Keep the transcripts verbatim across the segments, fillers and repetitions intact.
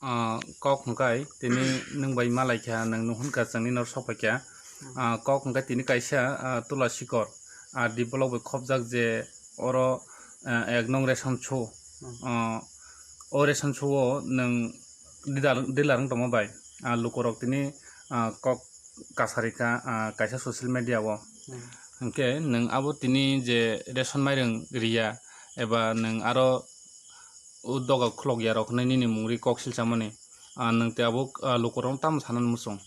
Ah, kok hwnkhe tini nwng bai malaikha, nwng nuhun ka chwngni nor sokphaikha. Ah, kok hwnkhe tini kaisa, ah, tula sikor, ah, develop bai khopjak je oro, ah, ek nong ration show. Ah, o ration show o nwng dealer, dealer wng tongma bai, ah, lukorok tini, ah, kok kasarika, ah, kaisa social media o. Hwnkhe nwng abo tini je ration mairung riya eba nwng aro o doga khulokya rok hinwi nini mung ri kok silchamani, ah, nwng tei abo, ah, lukurok tamo sanani muchung?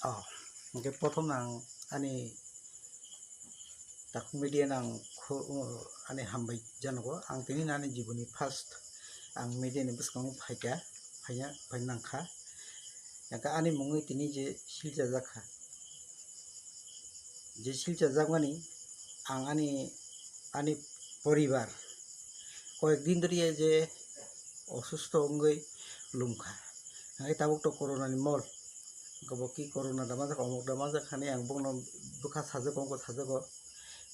Oh, hwnkhe prothom no ang ani takhuk media no ang khu-, ani hambai janogo. Ang tini ani jiboni first ang media ni bwskango phaikha, phaina, phaina nangkha. Hwnkhe ani mungwi tini je silchajak kha, je silchajakmani ang ani, ani poribar koyek din dhoriya je osusto wngwi lumkha. Hwnkhe tabuk to corona ni mol, hwnkhe bo ki corona da manjak, omok da manjak hinwi ang bono bwkha sajago, wngkha sajago.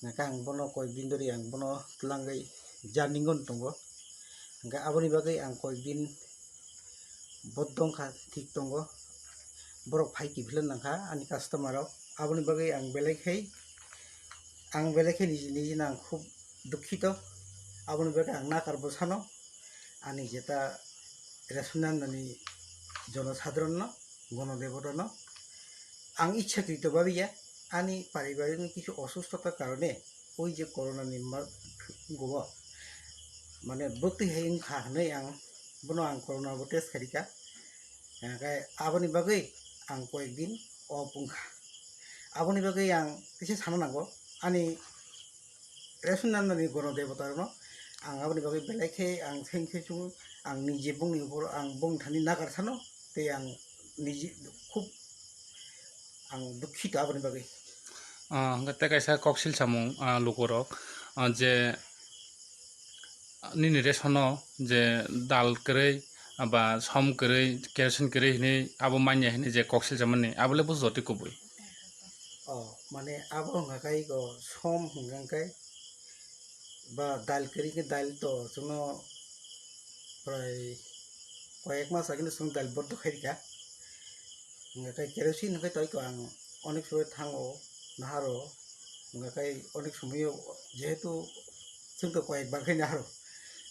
Hwnkhe ang bono koyek din dhori ang bono twlangwi journey-o tongo. Hwnkhe aboni bagwi ang koyek din boddo wngkha, thik tongo. Borok phai kiphilna nangkha ani customer rok. Aboni bagwi ang belai khai, ang belai khai niji, niji no ang khub dukhito. Aboni bagwi ang nakar bwsano, ani jeta ration nani jonosadharon no, gono debota no ang ichhakrito babiya, ani paribarik ni kisu osustota karone oi je corona ni ma-, gubo mane bwtwi hai wngkha hinwi ang bono ang corona bo test kharika. Hwnkhe aboni bagwi ang koyek din off wngkha. Aboni bagwi ang kisa sana nango, ani ration nani gono debota rokno ang aboni bagwi belai khe ang thank you chungo, ang niji bongni uphoro ang bong thani nakar sano, tei ang niji khub ang dukhito aboni bagwi. Ah, hwnkhe tei kaisa kok silsamung, ah, lukurok, ah, je nini ration o je dal kwrwi, ah, ba som kwrwi, kerosene kwrwi hinwi abo manya hinwi je kok silsamani, abo le bujo twi kubui. Oh, mane abo hwnkha khe iko som hwnkha khe ba dal kwrwi khe dal to chwngno prai koyek mas agini chwng dal boddo khairika. Hwnkha khe kerosene hwnkhe toiko ang onek somoi thango naharo, hwnkha khe onek somoi jehetu chwngto koyek bar khai naharo,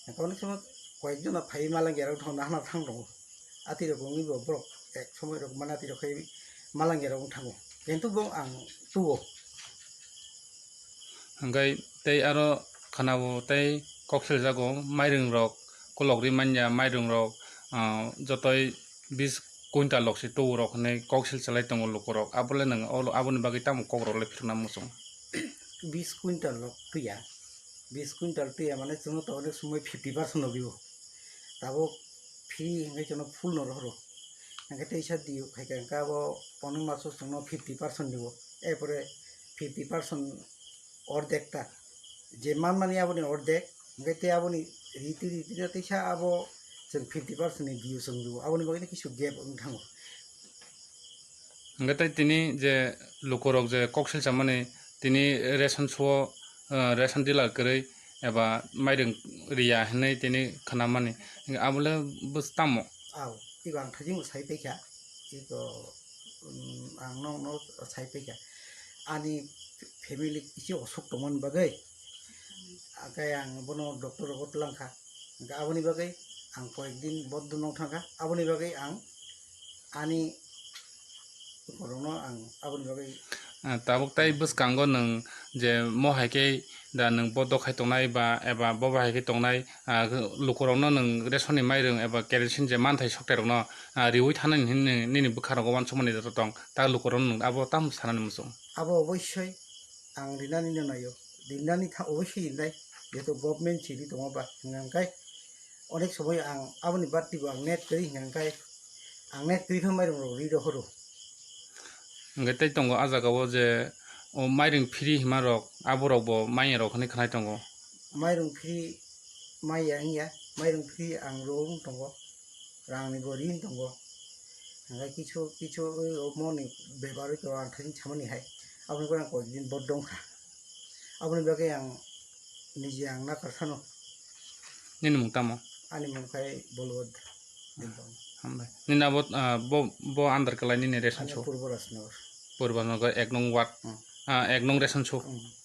hwnkha onek somoi koyek jona phai malangya rok thang nahana thang tongo. Ati rok wngwi bo borok ek somoi rok mana ati rok khai malangya rok wng thango, kintu bo ang tuo. Hwnkhe tei aro khwnao tei kok siljago mairung rok kolok ri manya, mairung rok, ah, jotoi bis quintal rok se tuo rok hinwi kok silchalai tongo lukurok, abo le nwng olo aboni bagwi tamo kok rok le phirokna muchung? Bis quintal rok twiya, bis quintal twiya mane chwngno to onek somoi fifty percent rwgwi o, tabuk free hwnkhe chwngno full no rohoro, hwnkhe teisa diyo khaikha hwnkhe abo onek maso chwngno fifty percent dibo, erpore fifty percent ordek ta, je manmani aboni ordek, hwnkhe tei aboni riti riti no teisa abo chwng fifty percent ni diyo chwng dibo, aboni bagwi no kisu gap wng thango. Hwnkhe tei tini je lukurok je kok silchamani, tini ration so, ah, ration dealer kwrwi eba mairung riya hinwi tini khwnamani, hwnkhe abo le bwswk tamo? Aw, teibo ang thajingbo sai paikha, teibo, um, ang nokno sai paikha. Ani family kisi osuk tongmani bagwi, hwnkhe ang bono doctor rogo twlangkha. Hwnkhe aboni bagwi ang koyek din boddo nong thangkha. Aboni bagwi ang ani borokno ang aboni bagwi. Ah, tabuk tai bwskango nwng je mo hai khe da nwng boddo khai tongnai ba eba bobo hai khe tongnai, ah, lukurokno nwng ration ni mairung eba kerosene je manthai sokthai rokno, ah, riwi thanani hinwi nini bwkha rogo uansukmani joto tong, ta lukurokno nwng abo tamo sanani muchung? Abo oboisoi ang rinani no naio, rinani tha oboisoi rinai, jehetu government siri tongo ba, hwnkhe onek somoi ang aboni batti bo ang net kwrwi hwnkhe ang net kwrwi khe mairung rok ri rohoro. Hwnkhe tei tongo ah jaga o je o mairung free hima rok, abo rok bo manya rok hinwi khwnai tongo. Mairung free maya wngya, mairung free ang rw wng tongo, rang ni bo ri wng tongo. Hwnkhe kisu kisu o moni bebari to ang thani samani hai, aboni bagwi ang koi din boddo wngkha, aboni bagwi ang niji ang nakar sano. Nini mung tamo? Ani mung khai Bolwad Dimpang. Hambai. Nini abo, ah, bo, bo under kalai nini ration Ani so? Purbo Rajnagar. Purbo Rajnagar ek nong ward. Hmm. Ah, ek nong ration so. Hmm.